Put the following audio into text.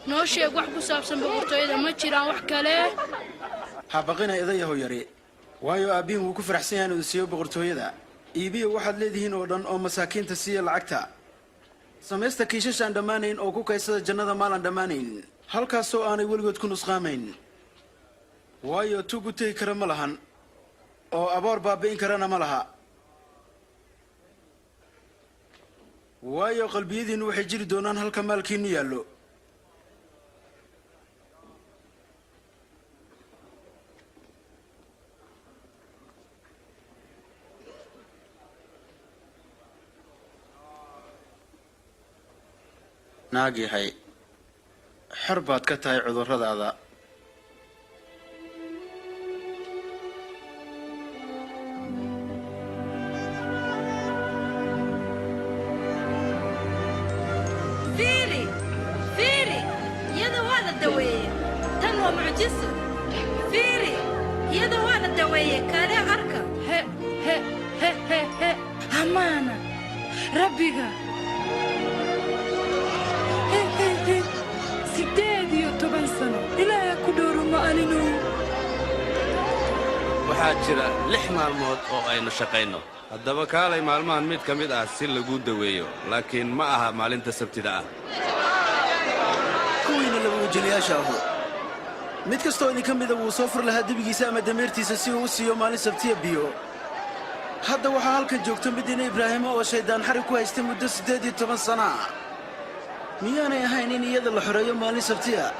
Noo sheeg wax ku saabsan boqortooyada. Ma jiraan wax kale? Ha baqina, idayahow yari, waayo aabbihin wuu ku faraxsan yahay inuu siiyo boqortooyada. Iibiya waxaad leedihiin oo dhan oo masaakiinta siiya lacagta. Samaysta kiishash aan dhammaanayn oo ku kaysada jannada maal aan dhammaanayn, halkaasoo aanay weligood ku nusqaamayn, waayo tuug u tegi kara ma lahan oo aboor baabi'in karana ma laha. Waayo, qalbiyadiinnu waxay jiri doonaan halka maalkiinnu yaallo. Naag yahay, xor baad ka tahay cudurradaada. Fiiri, fiiri, iyada waa la daweeyey. Tan waa mucjiso. Fiiri, iyada waa la daweeyey. Kaale arka. He he he he he, amaana Rabbiga. He he he, 18 sano. Ilaaha ku dhowro, ma'alinow. Waxaa jira 6 maalmood oo aynu shaqayno. Haddaba kaalay maalmahan mid ka mid ah si lagu daweeyo, laakiin ma aha maalinta Sabtida ah. Kuwiina laba wajiliyaasha ahu, mid kastoo idinka mida wuu soo fur lahaa dibigiisa ama dameertiisa si uu u siiyo maalin Sabtiya biyo. Hadda waxaa halkan joogta mid ina Ibraahima oo shayddaan xarig ku haystay muddo 18 sana ah. Miyaanay ahayn in iyada la xoreeyo maalin Sabtiya?